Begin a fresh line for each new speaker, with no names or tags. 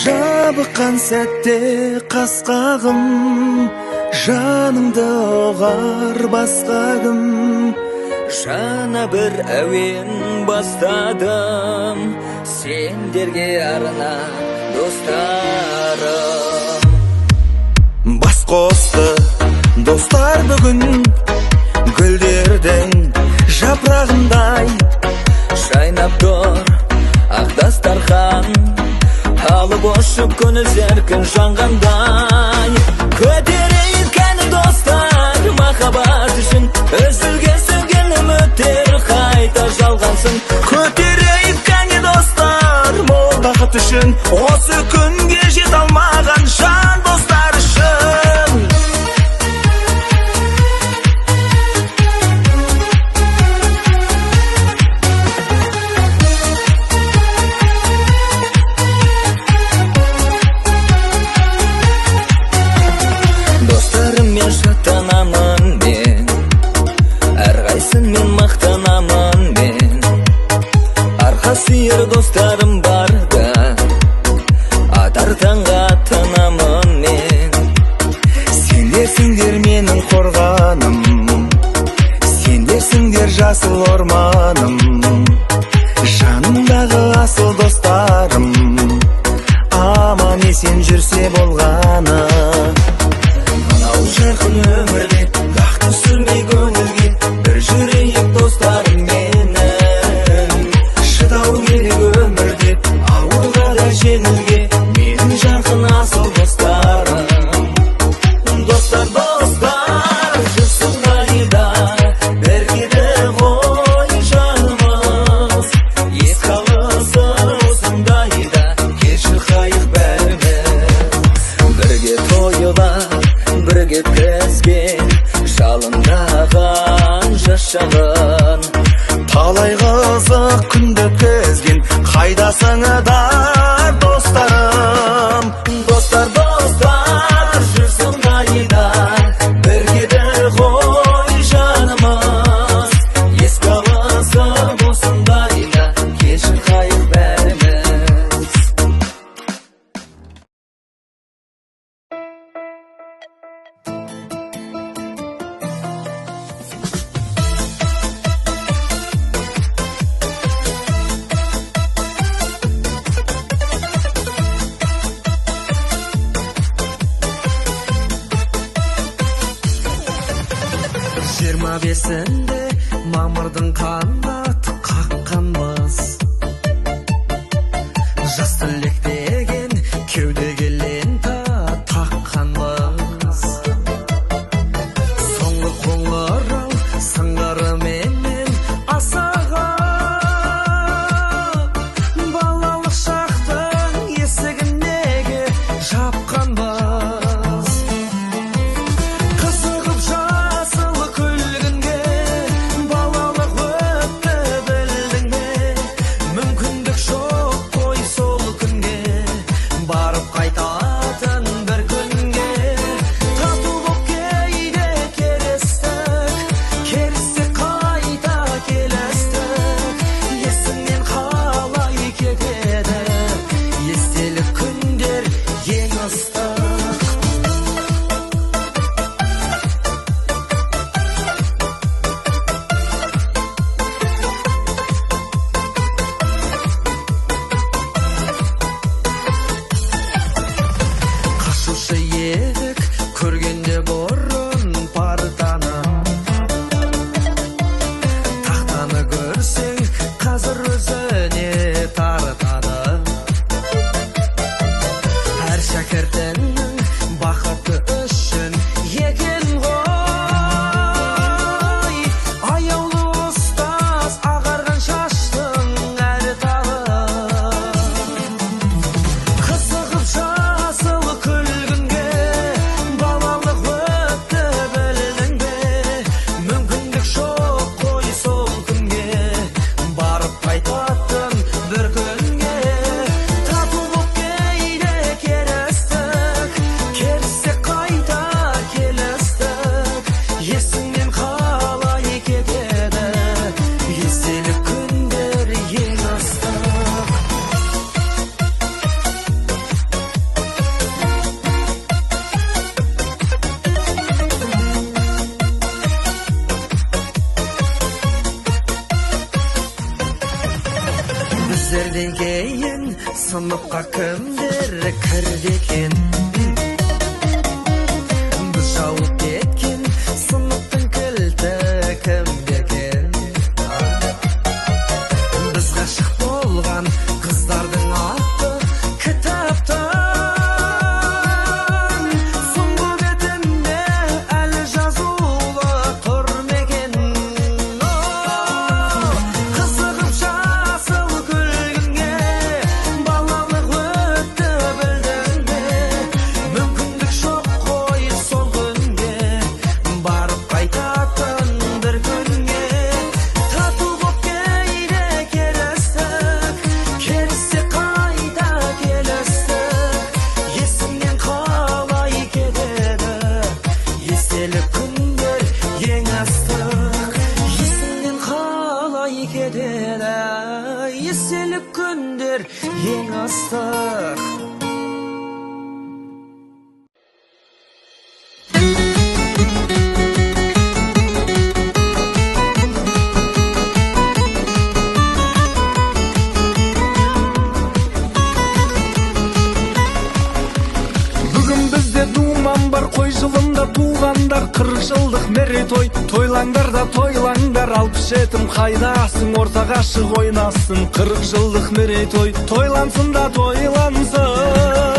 Жабыққан сәтте қасқағым, жаныңды ұғар басқа кім?
Жаңа бір әуен бастадым, сендерге арнап, достарым.
Бас қосты достар бүгін гүлдердің жапырағындай.
Жайнап тұр ақ дастархан, алып ұшып көңіл серкін жанғандай. Көтерейік кәні достар, махаббат үшін үзілген сөнген үміттер қайта жалғансын.
Көтерейік кәне достар, мол бақыт үшін, осы күнге жете алмаған жан достар үшін.
Достарыммен шаттанамын мен, әрқайсымен мақтанамын мен. Арқа сүйер достарым барда, атар таңға аттанамын мен.
Сендерсіңдер менің қорғаным, сендерсіңдер жасыл орманым, жанымдағы асыл достарым, аман есен жүрсе болғаны.
Мынау жарқын өмірде дақ түсірмей көңілге, бір жүрейік достарым менің. Шыдау керек өмірде ауырға да жеңілге, менің жарқын асыл достарым. Достар, достар, жүрсін қайда, біргеді ғой жанымыз. Еске алысып осындайда, кешір қайық бәріміз. Бірге тойлап, бірге өткізген жалындаған жас шағын.
Талай қызық күнді өткізген, қайдасыңдар достарым?
Достар, достар, жүрсін қайда, біргеді ғой жанымыз. Еске алысып осындайда, кешір қайық бәріміз.
25-інде мамырдың қанат қаққанбыз, жас тілектеген кеудеге лента таққанбыз. Соңғы қоңырау сыңғырыменен асыға, балалық шақтың есігін неге жапқанбыз? Қызығып жасыл күлгінге, балалық өтті Біздерден кейін сыныпқа кімдер кірді екен? Біз жауып кеткен сыныптың кілті кімде екен? Біз ғашық болған қыздардың аты кітаптан соңғы бетінде әлі жазулы тұр ма екен? Қызығып жасыл күлгінге, балалық өтті, білдің бе? Мүмкіндік жоқ қой сол күнге барып қайтатын бір күнге. Тату боп кейде керістік, керіссек қайта келістік. Есіңнен қалай кетеді естелік күндер ең ыстық? Есіңнен қалай кетеді естелік күндер ең ыстық?
Бүгін бізде думан бар қой, жылында туғандар. 40 жылдық мерейтой, тойлаңдар да тойлаңдар. 67-ім, қайдасың, ортаға шығ, ойнасын. 40 жылдық мерейтой тойлансын да тойлансын.